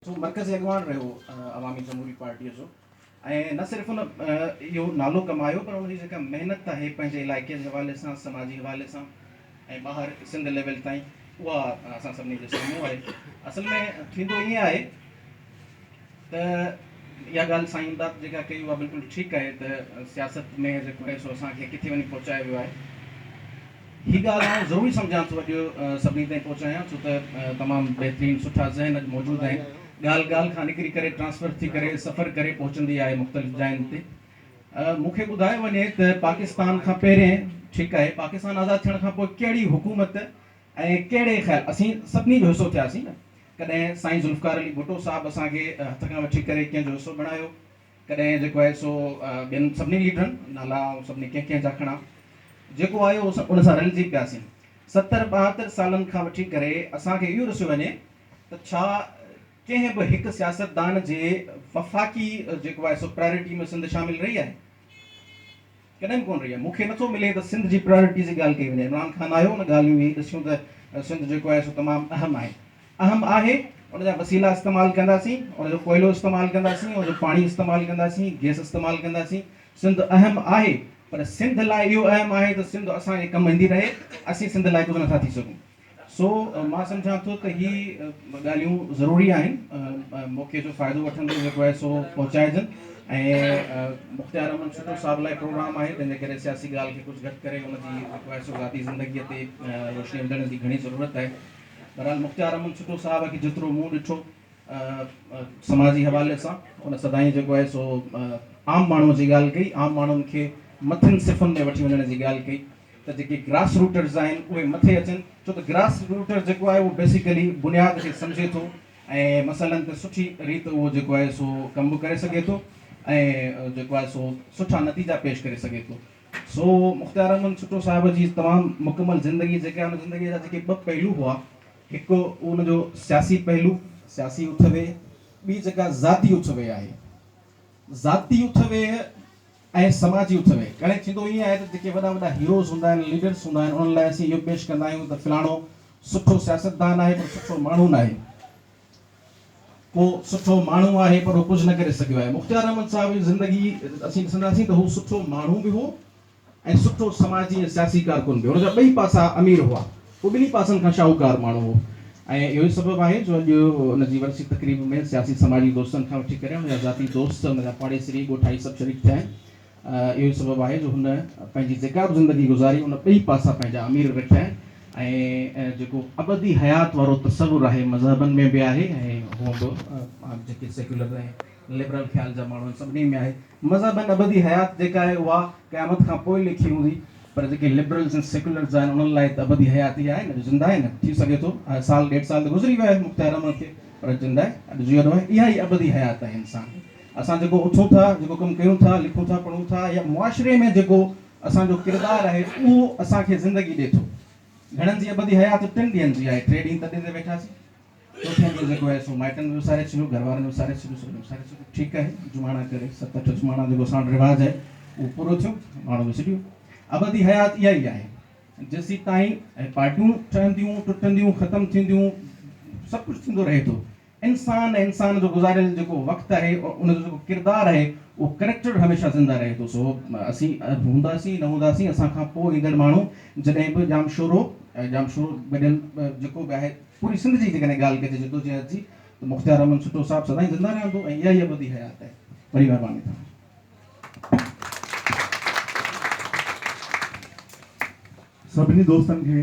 سو مرڪزي اڳواڻ رهيو عوامي جمهوري پارٽيء جو ۽ نه صرف ان اهو نالو ڪمايو پر ان جي جيڪا محنت آهي پنهنجي علائقي جي حوالي سان سماجي حوالي سان ۽ ٻاهر سنڌ ليول تائين اها اسان سڀني جي سامهون آهي. اصل ۾ ٿيندو ائين آهي ته اها ڳالهه سائين امداد جيڪا ڪئي اها بلڪل ٺيڪ آهي ته سياست ۾ جيڪو آهي سو اسان کي ڪٿي وڃي پهچايو ويو آهي. هي ڳالهه آئون ضروري سمجهان ٿو اڄ سڀني تائين پهچايان ڇو ته تمام بهترين سٺا ذهن اڄ موجود آهن. ڳالهه ڳالهه کان نڪري ڪري ٽرانسفر ٿي ڪري سفر ڪري پهچندي آهي مختلف جاين تي. مون کي ٻڌايو وڃي ته پاڪستان کان پهرين ٺيڪ آهي پاڪستان آزاد ٿيڻ کان پوء ڪهڙي حڪومت ۽ ڪهڙي خيال اسين سڀني جو حصو ٿياسين نه ڪڏهن سائين ذوالفقار علي ڀٽو صاحب اسان کي هٿ کان وٺي ڪري ڪنهن جو حصو بڻايو ڪڏهن جيڪو آهي سو ٻين سڀني ليڊرن نالا آئون سڀني ڪنهن ڪنهن جا کڻان جيڪو آيو ان سان رلجي پياسين. ستر ٻاهتر سالن کان وٺي ڪري اسان کي اهو ڏسيو وڃي ته ڇا ڪنهن به هڪ سياستدان جي وفاقي جيڪو آهي سو پرائرٽي ۾ سنڌ شامل رهي آهي؟ ڪڏهن به ڪونه رهي آهي. مون کي نٿو ملي ته سنڌ جي پرائرٽي جي ڳالهه ڪئي وڃي. عمران خان آيو ان ڳالهيون اهي ڏسيون ته سنڌ جيڪو آهي سو تمام اهم آهي. اهم آهي ان جا وسيلا استعمال ڪنداسين، ان جو ڪوئلو استعمال ڪنداسين، ان جو پاڻي استعمال ڪنداسين، گئس استعمال ڪنداسين. سنڌ اهم آهي پر سنڌ لاء اهو اهم آهي ته سنڌ اسان جي ڪم ايندي رهي، اسين سنڌ لاء ڪجهه نٿا ٿي سگهون. سو مان سمجهان ٿو ته هي ڳالهيون ضروري آهن، موقعي جو فائدو وٺندي جيڪو آهي سو پهچائجن ۽ مختيار احمد ڇٽو صاحب لاء پروگرام آهي تنهن جي ڪري سياسي ڳالهه کي ڪجهه گهٽ ڪري ان جي جيڪو آهي سو ذاتي زندگيء تي روشني وجهڻ جي گهڻي ضرورت آهي. بهرحال مختيار احمد ڇٽو صاحب کي جيترو مون ڏٺو سماجي حوالي سان ان سدائين جيڪو آهي سو عام ماڻهوء جي ڳالهه ڪئي، عام ماڻهن کي مٿين صفن ۾ وٺي وڃڻ جي ڳالهه ڪئي ته جيڪي گراس روٽرز آهن اهي مٿي اچن ڇو ته گراس روٽر جيڪو آهي اهو بيسيڪلي بنياد کي سمجهي ٿو ۽ مسئلن تي سٺي ريت اهو جيڪو آهي سو ڪم به ڪري سگهي ٿو ۽ جيڪو آهي سو سٺا نتيجا پيش ڪري سگهي ٿو. سو مختيار احمد ڇٽو صاحب جي تمام مڪمل زندگي جيڪا ان زندگي جا جيڪي ٻه پهلو هئا هڪ ان جو سياسي پهلو سياسي اٿ ويهه ٻي جيڪا ذاتي اٿ ويهه آهي ذاتي اٿ ويهه ۽ سماجي اٿ ويهه ڪڏهن ٿيندو ائين آهي ته جيڪي وڏا وڏا هيروز هوندا آهن ليڊرس هوندا آهن انهن لاء اسين اهو پيش ڪندا آهيون ته فلاڻو سٺو سياستدان آهي پر سٺو ماڻهو ناهي ڪو سٺو ماڻهو آهي پر هو ڪجهه نه ڪري سگهيو آهي. مختيار احمد صاحب جي زندگي اسين ڏسنداسين ته هو سٺو ماڻهو به هو ۽ سٺو سماجي ۽ سياسي ڪارڪن به. هن جا ٻئي پاسا امير هئا. هو ٻنهي پاسن کان شاهوڪار ماڻهو هو ۽ اهو ئي سبب آهي جو اڄ ان جي ورسي تقريب ۾ سياسي سماجي دوستن کان وٺي ڪري ان جا ذاتي دوست، ان جا پاڙيسري، ڳوٺائي سڀ شريڪ ٿيا آهن. اهو ئي سبب آهي جو هن پنهنجي جيڪا به زندگي گذاري ان ٻئي پاسا پنهنجا امير رکيا آهن ۽ جيڪو ابدي حيات وارو تصور آهي مذهبن ۾ به آهي ۽ هونء به جيڪي سيڪيولر ۽ لبرل خيال جا ماڻهو آهن سڀني ۾ آهي. مذهبن ابدي حيات جيڪا آهي اها قيامت کان پوء لکي هوندي پر جيڪي لبرلز ۽ سيڪيولرز آهن انهن لاء ته ابدي حيات ئي آهي نه جو زنده آهن ٿي سگهي ٿو سال ڏيڍ سال ته گذري ويو آهي مختيار احمد کي پر زنده آهي اڄ جيئرو آهي اها ئي ابدي حيات آهي انسان جي. اسان جيڪو اٿون ٿا، جيڪو ڪم ڪيون ٿا، لکون ٿا، پڙهون ٿا يا معاشري ۾ جيڪو اسان جو ڪردار آهي اهو اسان کي زندگي ڏي ٿو. گهڻن جي ابدي حيات ٽن ڏينهن جي آهي، ٽي ڏينهن تڏي تي ويٺاسين، چوٿين ڏينهن جيڪو آهي سو مائٽن به وساري ڇڏيو، گهر وارن به وساري ڇڏيو، سڀني وساري ڇڏيو، ٺيڪ آهي جماڻا ڪري ست اٺ جماڻا جيڪو اسان وٽ رواج آهي اهو پورو ٿيو، ماڻهو وسري ويو. ابدي حيات اها ئي آهي. جيسيتائين پارٽيون ٺهنديون، ٽٽنديون، ختم ٿينديون، سڀ ڪجهه ٿيندو رهي ٿو. انسان ۽ انسان جو گذاريل جيڪو وقت آهي ان جو جيڪو ڪردار آهي اهو ڪريڪٽر هميشه زنده رهي ٿو سو اسين هونداسين نه هونداسين اسان کان پوء ايندڙ ماڻهو جڏهن به ڄامشورو ۽ ڄامشورو گڏيل جيڪو به آهي پوري سنڌ جي جيڪڏهن ڳالهه ڪجي جدوجهد جي ته مختيار احمد ڇٽو صاحب سدائين زنده رهندو ۽ اها ئي ابدي حيات آهي وڏي مهرباني توهان جي. سڀني دوستن کي.